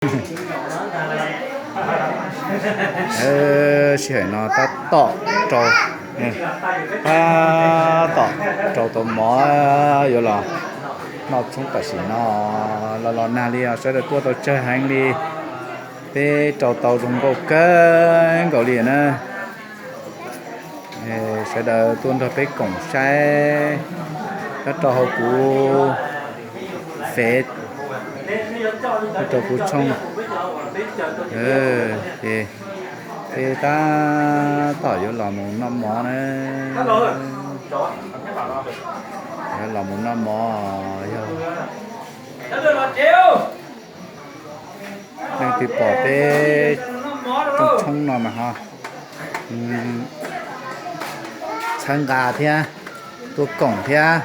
Sij hawm no tab tom rau, tab tom rau tau mov yuav los noj tshoob tam sim no. Los los nag li os, sawv daws tuaj tau tsawg heev li. Peb rau tau zoo nkauj kawg nkaus li na. Sawv daws tuaj nrog peb koom saib, nyob rau hauv kuv Fev, nyob rau kuv tshooj. Ces peb tab tom yuav los mus noj mov na. Yuav los mus noj mov yog leej twg pom peb rooj tshoob no mas ho txhawb nqa thiab, tuaj koom thiab.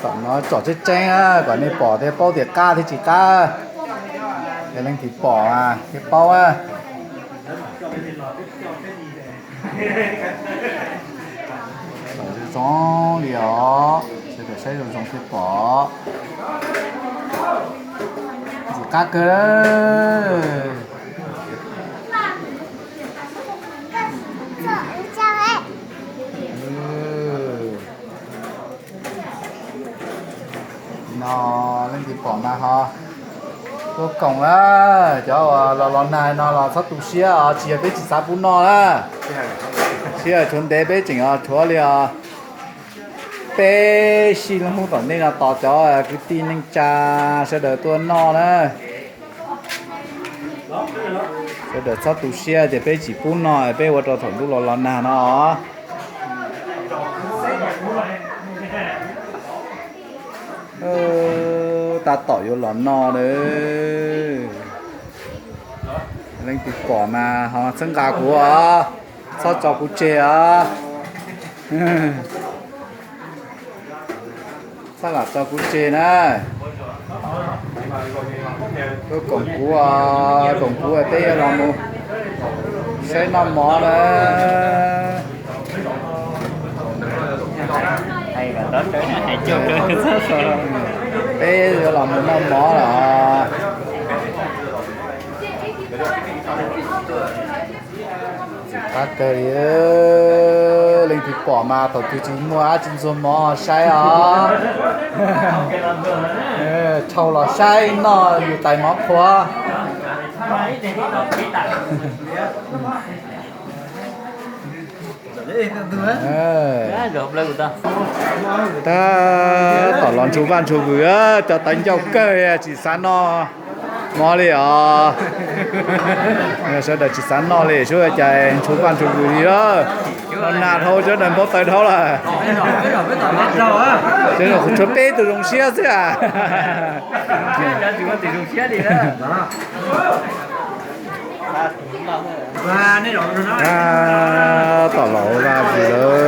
Tom no tsom tseeb tseeb kom nej pom thiab paub tias qab thiab tsis qab. Yog leej twg pom thiab paub. Zoo zoo li os, sawv daws saib zoo zoo thiaj pom. Ntxim qab kawg. No leej twg pom mas ho tuaj koom na. Cov uas los los nag no los txhob tu siab os, tsis yog peb tsis xav pub noj na. Sij hawm tshuav ntev, peb tseem tshuav li os. Peb sij lub hnub tom ntej no tos cov kwv tij neej tsa sawv daws tuaj noj na. Sawv daws txhob tu siab tias peb tsis pub noj, peb ua rau thaum ntuj los los nag no. Tab tom yuav los noj lawm. Leej twg pom mas ho txhawb nqa kuv os, txhob tso kuv tseg os. Txhob lam tso kuv tseg na. Tuaj koom kuv, koom kuv peb yuav los mus saib noj mov na. Peb yuav los mus noj mov los. Ntxim qab kawg li. Leej twg pom mas thaum twg tsis muaj dab tsi ntxuag mov saib os. Rhau los saib noj yus tais mov qhuav. Tab tom los ntshua vaj ntshua vws, cov tawv ncauj kawg tsis xav noj mov li os. Sawv daws tsis xav noj li, sub cas ntshua vaj ntshua vws li lawm. Los nag dhau sawv daws npau taws dhau lawm. Tshuav peb tus zoo siab xwb a. Tab tom los vaj vws lawm.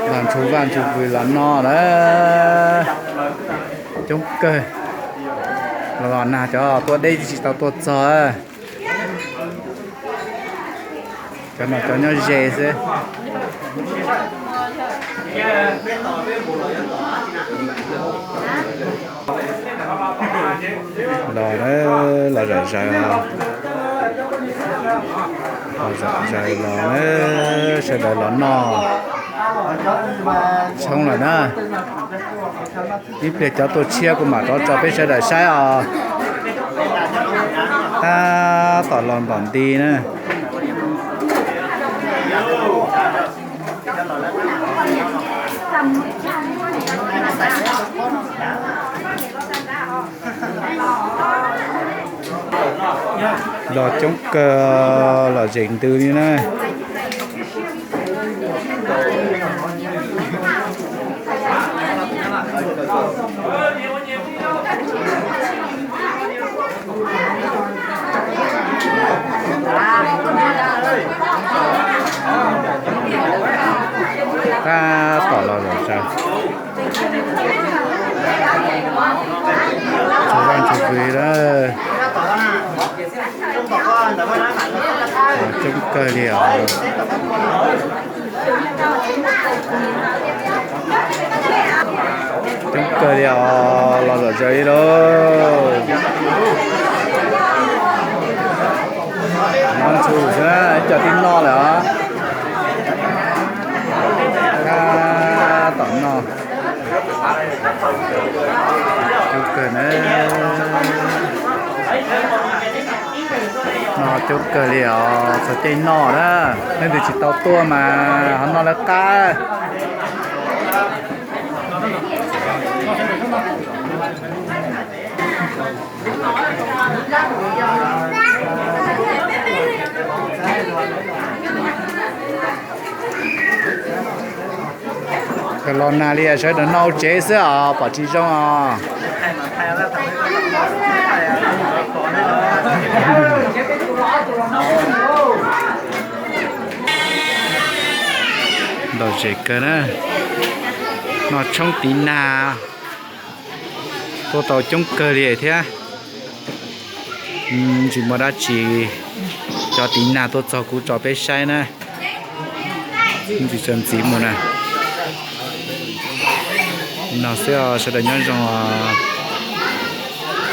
Los ntshua vaj ntshua vws los noj lawm. Coob kawg. Los los nag cov tuaj deb tsis tau tuaj txog. Cov no cov nyob ze xwb. Los, los zom zaws, los zom zaws los, sawv daws los noj tshoob lawm na. Ib pliag cov tuaj tshiab kuv mam rov tso peb sawv daws saib os. Tab tom los ntom nti na. Los coob kawg, los zem ntws li na. Tab tom los zom zaws. Kawg li os. Coob kawg li os, los zom zaws li lauj. Nov tshwm xwb na, ib co tib noj lawm os. Tab tom noj. Coob kawg na. Noj coob kawg li os, txog caij noj na. Leej twg tsis tau tuaj mas ho noj lawv qab. Los nag li sawv daws noj hauv tsev xwb os, pom tsis zoo os. Ntau zem kawg na. Noj tshoob tiv nag tuaj tau coob kawg li thiab. Tsis muaj dab tsi, cov tiv nag tuaj txog kuv tso peb saib na. Ntxiv tso ntxiv mus na. No xwb os, sawv daws nyob zoo os.